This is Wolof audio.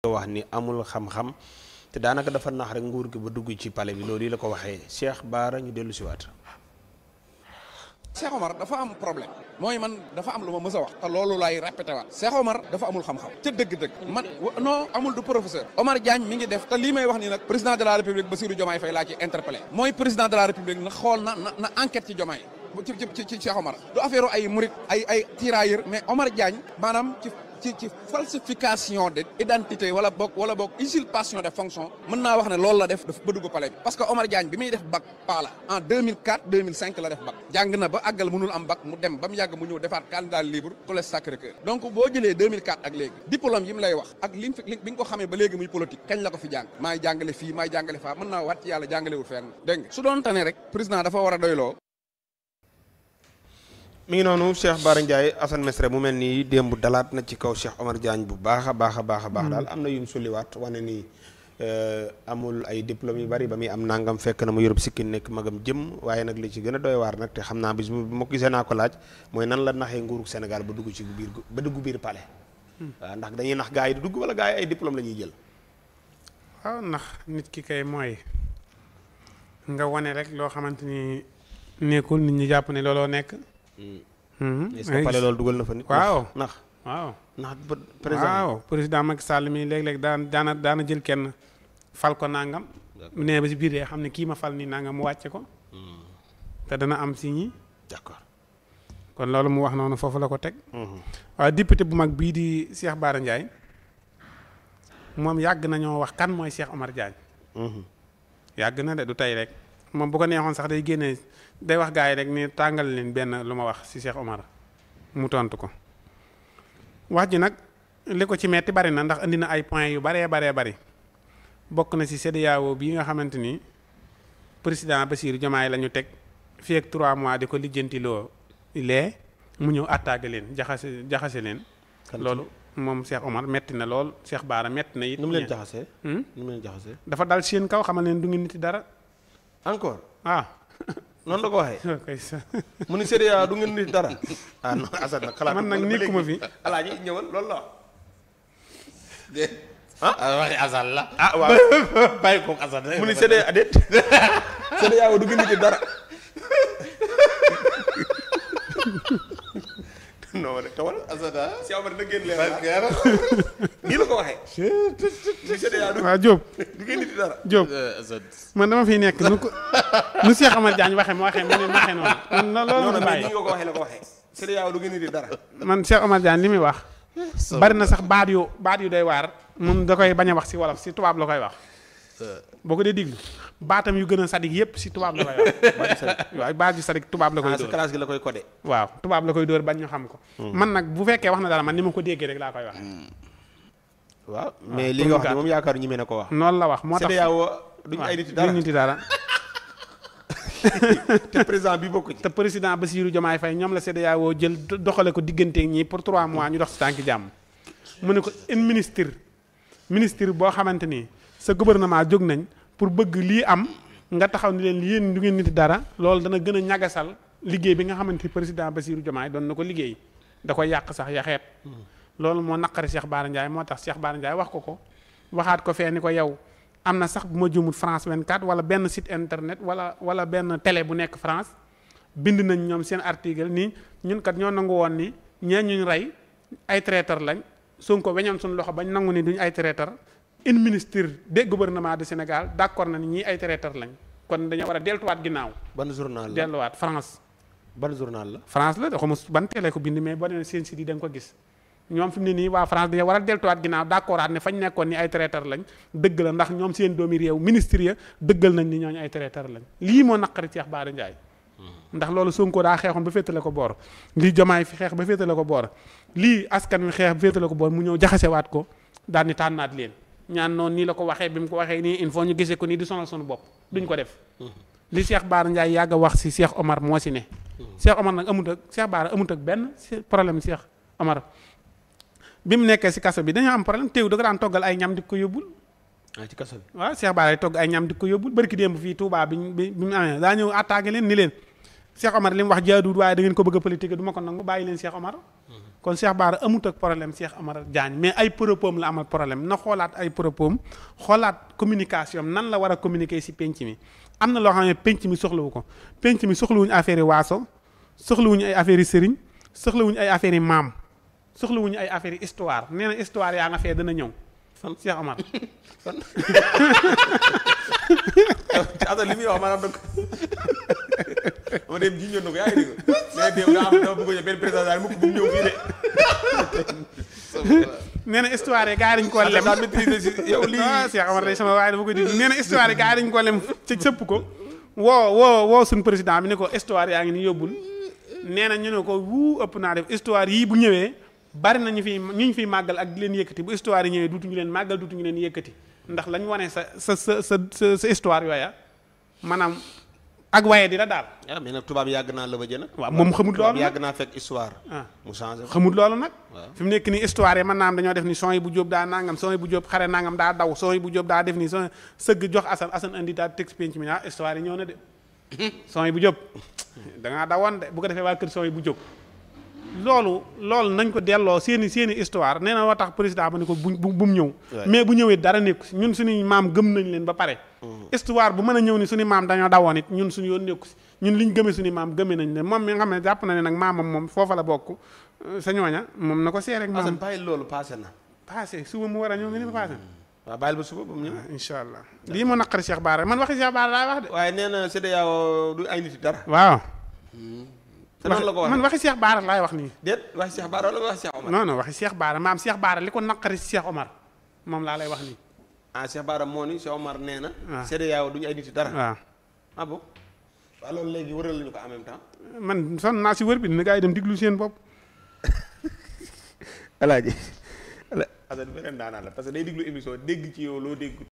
wax ni amul xam-xam te daanaka dafa nax rek nguur gi ba dugg ci palais bi loolu yi la ko waxee Cheikh Bara ñu dellu si waat. Cheikh Omar dafa am problème mooy man dafa am lu ma mës a wax te loolu laay répété waat Cheikh Omar dafa amul xam-xam ca dëgg-dëgg man non amul du professeur Omar Diagne mi ngi def te lii may wax ni nag président de la république Bassirou Diomaye Faye laa ci interpellé mooy président de la république na xool na enquête ci Diomaye ci Cheikh Omar du affaire ay murit ay tirailleurs mais Omar Diagne maanaam ci falsification de identité wala boog usurpation de fonction mën naa wax ne loolu la def dafa ba dugg palais bi parce que Omar Diagne bi muy def bac paala en 2004 2005 la def bac jàng na ba àggal mënul am bac mu dem ba mu yàgg mu ñëw defaat candidat libre collège Sacré-Cœur donc boo jëlee 2004 ak léegi diplôme yi mu lay wax ak li bi nga ko xamee ba léegi muy politique kañ la ko fi jàng maay jàngale fii maay jàngale faa mën naa waat ci yàlla jàngalewul fenn dégg nga su doon tane rek président dafa war a doyloo. mi ngi noonu Cheikh Bara Ndiaye Assane Mesre mu mel nii démb dalaat na ci kaw Cheikh Omar Diagne bu baax a baax daal am na yu mu sulliwaat wane ni amul ay diplôme yu bari ba muy am nangam fekk na mu Europe sikki nekk magam jëm waaye nag li ci gën a doy waar nag te xam naa bis ma ko gisee naa ko laaj mooy nan la naxee nguuru Sénégal ba dugg ci biir palais. waaw ndax dañuy nax gaa yi di dugg wala gaa yi ay diplôme la ñuy jël. waaw ndax nit ki kay mooy nga wane rek loo xamante ni nekkul nit ñi jàpp ne looloo nekk. est-ce que palais loolu dugal na fa nit. waaw ndax président Macky Sall mi léeg-léeg daana jël kenn fal ko nangam. mu nee ba si biir xam ne kii ma fal nii nangam mu wàcce ko. te dana am si ñi. d'accord kon loolu mu wax noonu foofu la ko teg. waaye député bu mag bii di Cheikh Bara Ndiaye moom yàgg nañoo wax kan mooy Cheikh Omar Diagne. yàgg na de du tey rek moom bu ko neexoon sax day génne. day wax gars yi rek ni tàngal leen benn lu ma wax ci Cheikh Omar mu tontu ko wax ji nag li ko ci metti bari na ndax indi na ay points yu baree bari bokk na ci CEDEAO bii nga xamante ni président Bassirou Diomaye la ñu teg fii ak 3 mois di ko lijjantiloo lee mu ñëw attaqué leen jaxase leen. loolu moom Cheikh Omar metti na lool Cheikh Bara metti na it. nu mu leen jaxasee. dafa dal seen kaw xamal leen du ngeen niti dara. encore noonu la ko waxee. mu ni CEDEAO du ngeen nit dara. Non Assane nag xalaat man nag nekkuma fi. alaaji ñëwal loolu la. waxi Assane la. waaw bàyyi ko Assane rek. mu ni CEDEAO du ngeen nit dara. non rek tawal. Assane si Omar na génn leer nii la ko waxee. ni CEDEAO waaw Diop. du ngeen nit dara. Diop man dama fiy nekk nu Cheikh Omar Diagne waxee ma waxee noonu. man loolu la bàyyi nii nga ko waxee la ko waxee. CEDEAO du ngeen nit dara. man Cheikh Omar Diagne li muy wax. bari na sax baat yu doy waar. moom da koy bañ a wax si wolof si tubaab la koy wax. boo ko dee diglu baatam yu gën a sadik yépp si tubaab la koy wax. waaw baat yu sadik tubaab la koy dóor. classe gi la koy codé. waaw tubaab la koy dóor bañ ñu xam ko. man nag bu fekkee wax na dara man ni ma ko déggee rek laa koy waxee. waaw mais li nga wax ni moom yaakaar ñi mën na ko wax. noonu la wax moo tax CEDEAO duñ ay nit dara. te président bi bokk ci. te président Bassirou Diomaye Faye ñoom la CEDEAO jël doxale ko diggante ñi pour 3 mois ñu dox si tànki jàmm. mu ne ko un ministre boo xamante ni sa gouvernement jóg nañ pour bëgg lii am nga taxaw ni leen yéen du ngeen nit dara loolu dana gën a ñagasal liggéey bi nga xamante ni président Bassirou Diomaye doon na ko liggéey da koy yàq sax yaxeet. loolu moo naqari Cheikh Bara Ndiaye moo tax Cheikh Bara Ndiaye wax ko waxaat ko fee ni ko yow am na sax bu ma jumut France 24 wala benn site internet wala benn télé bu nekk France bind nañ ñoom seen article nii ñun kat ñoo nangu woon ni ñee ñu rey ay traiteur lañ Sonko weñoon suñu loxo bañ nangu ni duñ ay traiteur un ministre de gouvernement du Sénégal d'accord na ni ñii ay traiteur lañ kon dañoo war a deltuwaat ginnaaw. ban journal la delluwaat France. ban journal la. France la xaw ma ban télé ko bind mais boo demee seen site yi da nga ko gis. ñoom fi mu ne nii waa France dañoo war a deltuwaat ginnaaw d'accord ne fañ nekkoon ni ay traiteur lañ dëgg la ndax ñoom seen doomi réew ministre ya dëggal nañ ni ñooñu ay traiteur lañ lii moo naqari Cheikh Bara Ndiaye. ndax loolu Sonko daa xeexoon ba féetale ko boor lii Diomaye fi xeex ba féetale ko boor lii askan wi xeex ba féetale ko boor mu ñëw jaxasewaat ko daal ni tànnaat leen ñaan noonu nii la ko waxee bi mu ko waxee nii il faut ñu gisee ko nii di sonal suñu bopp duñ ko def. li Cheikh Bara Ndiaye yàgg a wax si Cheikh Omar moo si ne. Cheikh Omar nag Cheikh Bara amut ak benn problème Cheikh Omar. bi mu nekkee si kaso bi dañoo am problème teew da ko daan toggal ay ñam di ko yóbbul. ci kaso bi waaw Cheikh Bara togg ay ñam di ko yóbbul barki démb fii Touba bi mu amee daa ñëw attaqué leen ni leen Cheikh Omar li mu wax jaaduwul waaye da ngeen ko bëgg a politique du ma ko nangu bàyyi leen Cheikh Omar kon Cheikh Bara amut ak problème Cheikh Omar Diagne mais ay propos la amal problème na xoolaat ay propos xoolaat communication nan la war a communiquer ci penc mi am na loo xam ne penc mi soxlawu ko penc mi soxlawuñu affaire yi waaso soxlawuñu ay affaire yi sëriñ soxlawuñu ay affaire yi maam soxlawuñu ay affaire yi histoire nee na histoire yaa nga fee dana ñëw fan Cheikh Omar fan asa li muy wax maanaam dëgg ma dem ji ñëw na ko yaa ngi dégg mais dem nga am dama bëgg a benn président daal mukk bu mu ñëw fii de nee na histoire yi gars yi dañ koo lem daa maîtriser si yow lii Cheikh Omar day sama waaye dama koy dégg nee na histoire yi gars yi dañ koo lem ci sëpp ko woo suñ président bi ne ko histoire yaa ngi ni yóbbul nee na ñu ne ko wuu ëpp naa def histoire yii bu ñëwee bari na ñu fiy màggal ak di leen yëkkati bu histoire yi ñëwee duutuñu leen màggal duutuñu leen yëkkati ndax lañ wane sa histoire yooya maanaam ak waaye di la daal. ah mais nag tubaab yàgg naa lëbëjë nag. waaw moom xamut loolu nag yàgg naa fekk histoire. mu changé xamut loolu nag. waaw fi mu nekk nii histoire yi mën naa am dañoo def ni son yi bu jóob daa nangam son yi bu jóob xare nangam daa daw son yi bu jóob daa def ni son sëgg jox Assane indi daal texte penc mi ah histoire yi ñëw na de. son yi bu jóob da ngaa dawoon de bu ko defee waa kër son yi bu jóg. loolu nañ ko delloo seeni histoire nee na woo tax président ba ne ko bu mu ñëw mais bu ñëwee dara nekku si ñun suñuy maam gëm nañ leen ba pare histoire bu mën a ñëw ni suñu maam dañoo dawoon it ñun suñu yoon nekku si ñun liñ gëmee suñu maam gëmee nañ leen moom mi nga xam ne jàpp na ne nag maamam moom foofa la bokk sa ñooña moom na ko seere rek maam bàyyi loolu passé na suba mu war a ñëw nga ni ko passé waaw bàyyil ba suba ba mu ñëw incha allah lii moo naqari Cheikh Bara man waxi Cheikh Bara laay wax de waaye nee na CEDEAO du ay nit dara waaw noonu la ko waxee man waxi Cheikh Bara laay wax nii. déet waxi Cheikh Bara wala waxi Cheikh Omar. non waxi Cheikh Bara maam Cheikh Bara li ko naqari si Cheikh Omar moom laa lay wax nii. ah Cheikh Bara moo ni Cheikh Omar nee na. waaw CEDEAO duñu ay nit dara. waaw. ah bon waaw loolu léegi wëral lañu ko en même temps. man sonn naa si wër bi dina gaa yi dem diglu seen bopp. alaaji Assane beneen daanaa la parce que day diglu émission dégg ci yow loo dégg.